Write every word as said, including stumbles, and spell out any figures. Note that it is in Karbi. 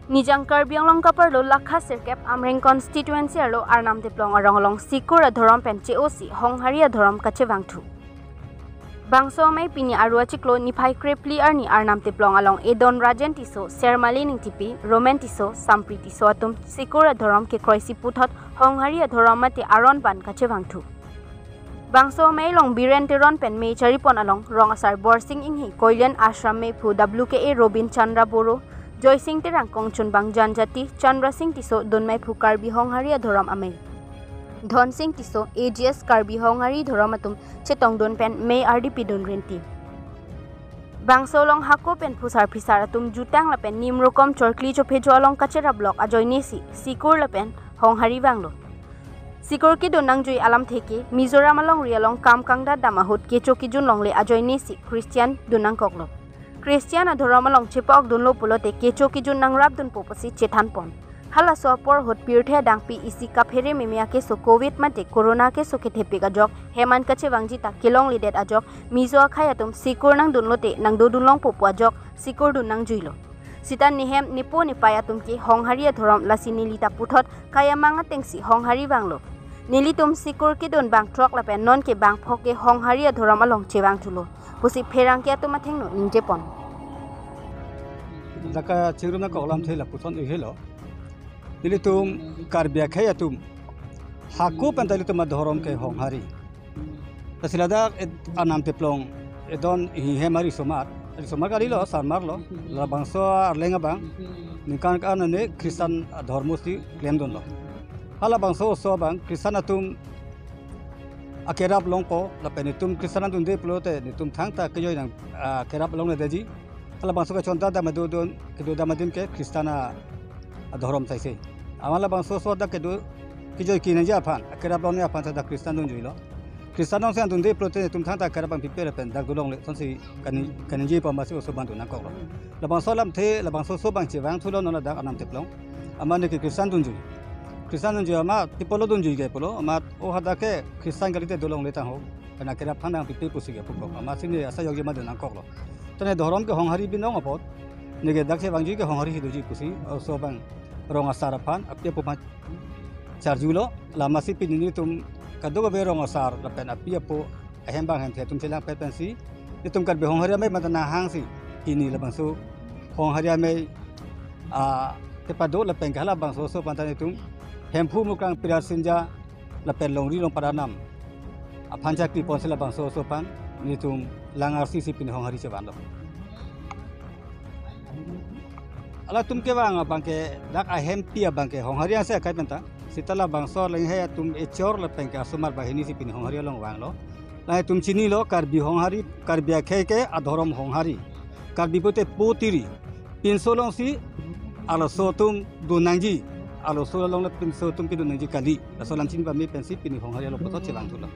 Nijang Karbi Anglong kaparlo Lakha sirkep Amreng constituency arlo Arnam Teplong arong along Sikur adhorom pen che-osi Honghari adhorom kachevangthu. Bangso amei pini Aru achiklo niphai krephli arni Arnam Teplong along Edon Rajen Tisso, Sermali Ningtipi, Roman Tisso, Sampri Tisso atum Sikur adhorom kekroisi puthot Honghari adhorom mate aron ban kachevangthu. Bangso amei along Biren Teron pen mei charipon along rong asar Borsing Inghi, Koilian Ashram meiphu W K A Robin Chandra Boro, Joysing Terang Kongchunbang Janjati, Chandra Singh Tisso dunmeiphu Karbi Honghari adhorom amei, Dhon Singh Tisso A G S Karbi Honghari adhorom atum chetongdun pen mei ardi pidun rinti. Bangso along hako pen phusar phisar atum jutang lapen nimrokom chorkli chophejo along kacheraplok ajoinesi Sikur lapen Honghari vanglo. Sikur kedun nangjui alamthe ke Mizoram alongri along kam kangdat dam ahut kecho kejun longle ajoinesi Christian dun nangkoklo. Christian adhorom along chepa-ok dunlo pulote kecho kejun nangrap dunpo pusi chethanpon. Halaso apor ahut pirthe adangpi isi kaphere meme akeso Covid mate Corona keso kethepik ajok hem an kachevangji ta kelongledet ajok Mizo akhei atum Sikur nangdunlote nangdodun longpo pu ajok Sikur dun nangjuilo. Sita nehem nepo nepei atum ke Honghari adhorom, lasi neli ta puthot kai amang atengsi Honghari vanglo. Nelitum Sikur kedun bangthrok lapen nonke bangphok ke Honghari adhorom along chevangthulo pusi pherangke atum athengno ningjepon. Dak kachingrum nangkok alamthe lapuson ihelo. Nelitum Karbi akhei atum hako pen ta ilitum adhorom ke Honghari. Lasi ladak Ed-, Arnam Teplong Edon Inghi hem arisomar, arisomar kalilo, sarmarlo, labangso arleng abang ningkan ke-an ane Christian adhormo si klemdunlo. Halabangso oso abang Christian atum akerap longpo, lapen netum Christian adunde pulote netum thangta kejoi nang, ah, kerap longledetji. Halabangso kechonta dam adodun, kedodam adim ke Christian a-, adhorom saise. Amat labangso oso dak kedo kejoi kenangji aphan, akerap longne aphan ta dak Christian dunjuilo. Christian alongsi an dunde pulote netum thangta akerap abang pipe lapen dak dolongle asonsi kani-, kaningjepo amatsi oso abang dun nangkoklo. Labangso alamthe, labangso oso abang chevangthulo non ladak Arnam Teplong. Amat neke Christian dunjui. Christian dunjui amat, tipolo dunjui ke pulo, amat o hadak ke Christian kalite dolongle tangho. Karena akerap aphan nangpipe pusi ke pukok. Amatsi ne asai yokji amat dun nangkoklo. Tane adhorom ke Honghari binong apot, neke dak chevangji ke Honghari si doji pusi, oso abang rong asar aphan, api apo aphan charjulo, la amatsi pini netum kadokave rong asar lapen api apo ahem bang hemthe atum chelangpet pensi netum Karbi Honghari amei mate nanghangsi pini labangso Honghari amei, ah, kepado lapen ke halabangso oso aphan ta netum Hemphu Mukrang Pirar Sinja lapen Longri Longpat Arnam aphan chakri ponsi labangso oso aphan netum lang arsisi pini Honghari chevanlo. Halatum kevang abang ke dak ahempi abang ke Honghari angse akai penta. Sita labangso alanghei atum echor lapen ke asomar banghini si pini Honghari along vanglo. Latum chinilo Karbi Honghari, Karbi akhei ke adhorom Honghari. Karbi pute potiri. Pinso alongsi arloso atum dun nangji. Arloso along le pinso atum kedun nangji kali. Laso alam chini pame pensi pini Honghari along puthot chevangthulo.